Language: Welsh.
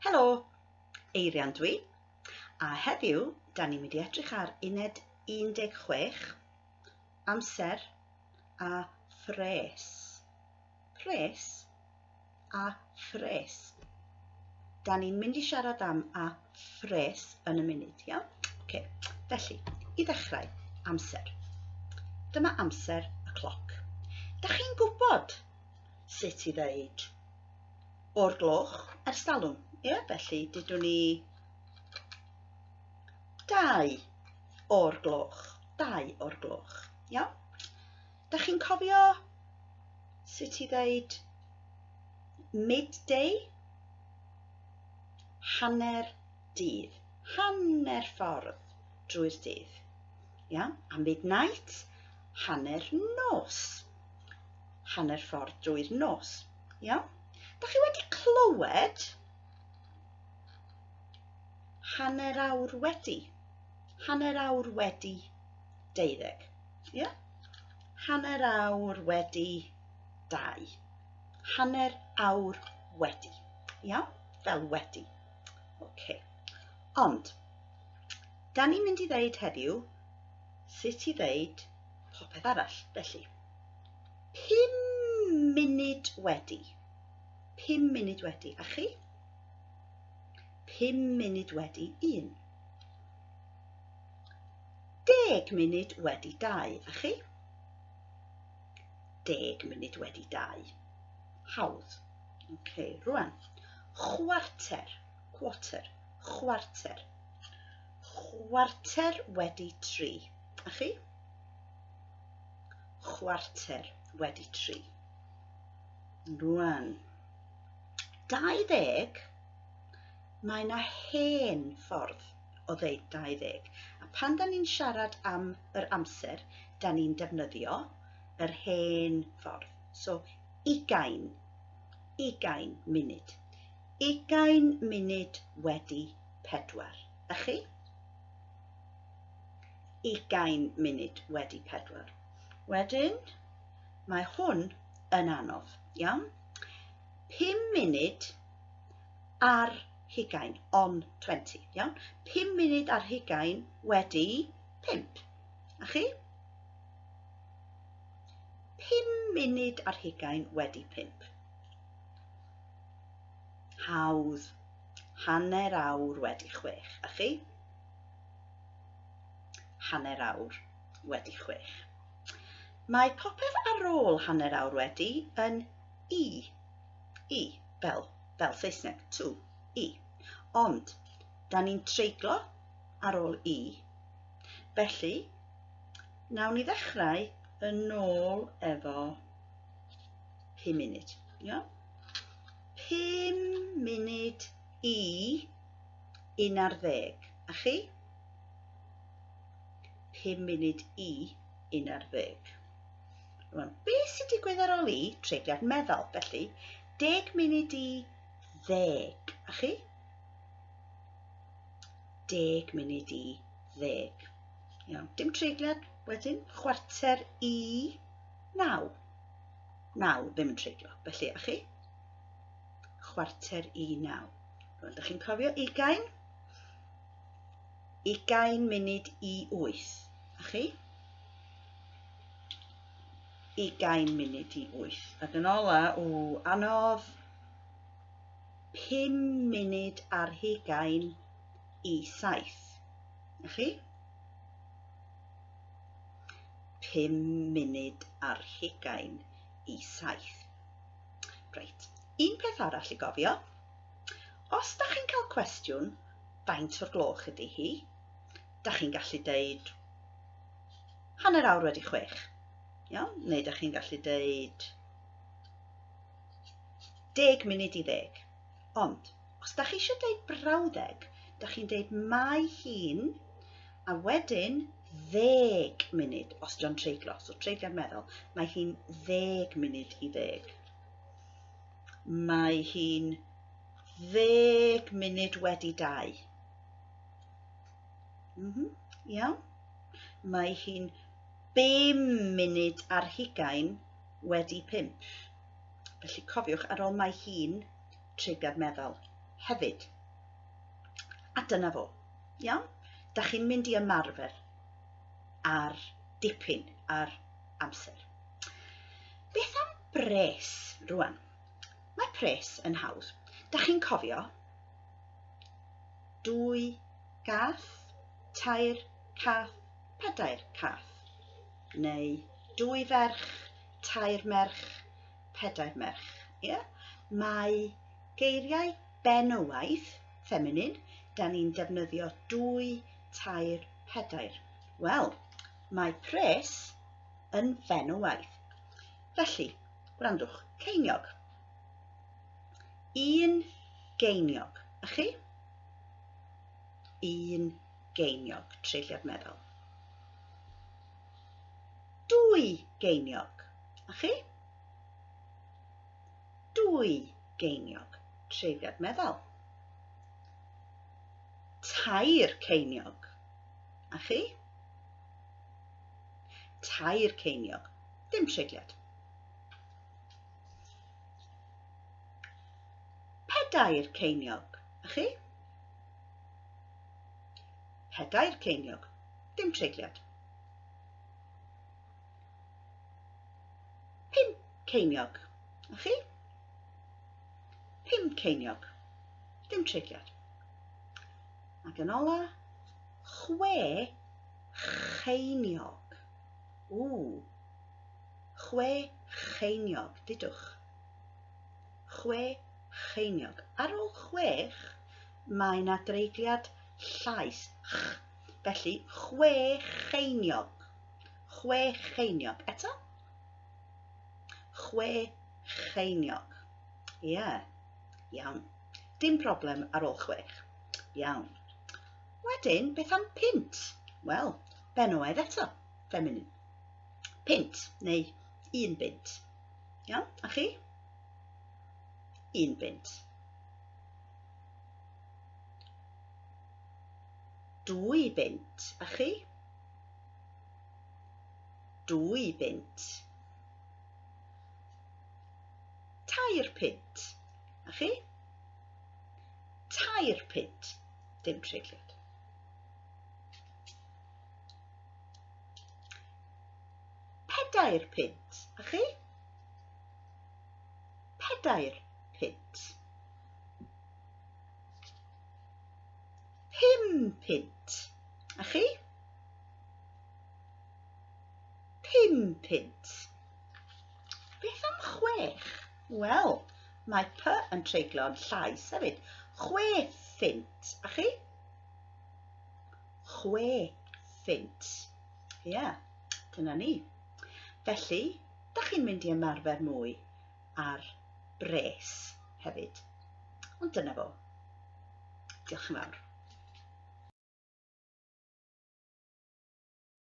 Helo, Eirian dwi, a heddiw da ni'n mynd i edrych ar uned 16, amser a phres. Pres a phres. Da ni'n mynd i siarad am a phres yn y munud, iawn? Oce, felly, i ddechrau, amser. Dyma amser y cloc. Da chi'n gwybod sut i ddeud o'r gloch ers talwm. Ie, felly dydwn ni 2 o'r gloch. 2 o'r gloch. Iawn? Da chi'n cofio sut i ddeud midday? Hanner dydd. Hanner ffordd drwy'r dydd. Iawn? A midnight? Hanner nos. Hanner ffordd drwy'r nos. Iawn? Da chi wedi clywed hanner awr wedi? Hanner awr wedi deuddeg. Ie? Yeah? Hanner awr wedi dau. Hanner awr wedi. Iawn? Fel wedi. Oce. Ond, da ni'n mynd i ddeud heddiw sut i ddeud popeth arall. Felly, 5 munud wedi. 5 munud wedi. A chi? 5 munud wedi un. 10 munud wedi dau. A chi? 10 munud wedi dau. Hawdd. Ok, rwan. Chwarter, quarter, chwarter. Chwarter wedi tri. A chi? Chwarter wedi tri. Rwan. 20, mae yna hen ffordd o ddeud 20. A pan da ni'n siarad am yr amser, da ni'n defnyddio yr hen ffordd. So, ugain, ugain munud. Ugain munud wedi pedwar. A chi? Ugain munud wedi pedwar. Wedyn, mae hwn yn anodd, iawn? 5 munud ar hugain, on 20, iawn? 5 munud ar hugain wedi 5. A chi? 5 munud ar hugain wedi 5. Hawdd. Hanner awr wedi chwech. A chi? Hanner awr wedi chwech. Mae popeth ar ôl hanner awr wedi yn i. I, fel, fel Saesneg, to, i. Ond, da ni'n treiglo ar ôl i. Felly, nawn ni ddechrau yn ôl efo 5 munud. Iawn? 5 munud i 11. A chi? 5 munud i 11. Rwan, beth sy'n digwydd ar ôl i? Treigliad meddal. Felly, 10 munud i ddeg. A chi? 10 munud i ddeg. Iawn, dim treigliad wedyn, chwarter i naw. Naw ddim yn treiglo. Felly, a chi? Chwarter i naw. Rwan, dych chi'n cofio ugain? Ugain munud i wyth. A chi? Ugain munud i wyth. Ac yn ola, o, anodd, pum munud ar hugain i saith. A chi? Pum munud ar hugain i saith. Reit, un peth arall i gofio. Os da chi'n cael cwestiwn, faint o'r gloch ydy hi? Da chi'n gallu deud hanner awr wedi chwech. Iawn? Neu da chi'n gallu deud deg munud i ddeg. Ond, os da chi eisiau deud brawddeg, da chi'n deud mae hi'n, a wedyn ddeg munud, os dio'n treiglo. So treigliad meddwl, mae hi'n ddeg munud i ddeg. Mae hi'n ddeg munud wedi dau. Mm -hmm. Iawn? Mae hi'n bum munud ar hugain wedi pump. Felly cofiwch, ar ôl mae hi'n treigliad meddal hefyd. A dyna fo. Iawn? Da chi'n mynd i ymarfer ar dipyn ar amser. Beth am bres rwan? Mae pres yn hawdd. Da chi'n cofio? Dwy gath, tair cath, pedair cath. Neu dwy ferch, tair merch, pedair merch. Ie? Mae geiriau benywaidd, feminine, da ni'n defnyddio dwy, tair, pedair. Wel, mae pres yn fenywaidd. Felly, gwrandwch, ceiniog. Un geiniog. A chi? Un geiniog, treigliad meddal. Dwy geiniog. A chi? Dwy geiniog, treigliad meddal. Tair ceiniog. A chi? Tair ceiniog, dim treigliad. Pedair ceiniog. A chi? Pedair ceiniog, dim treigliad. Pump ceiniog. A chi? Pum ceiniog. Dim treigliad. Ac yn ola, chwe cheiniog. Ww. Chwe cheiniog, dudwch. Chwe cheiniog. Ar ôl chwech, mae yna dreigliad llais, ch. Felly, chwe cheiniog. Chwe cheiniog. Eto. Chwe cheiniog. Ie. Yeah. Iawn. Dim problem ar ôl chwech. Iawn. Wedyn, beth am pint? Wel, benywaidd eto, feminine. Pint, neu un bunt. Iawn, a chi? Un bunt. Dwy bunt, a chi? Dwy bunt. Tair punt, a chi? Tair punt, dim treigliad. Pedair punt, a chi? Pedair punt. Pum punt, a chi? Pum punt. Beth am chwech? Wel, mae P yn treiglo'n llais hefyd. Chwe phint. A chi? Chwe phint. Ie, yeah, dyna ni. Felly, da chi'n mynd i ymarfer mwy ar bres hefyd. Ond dyna fo. Diolch yn fawr.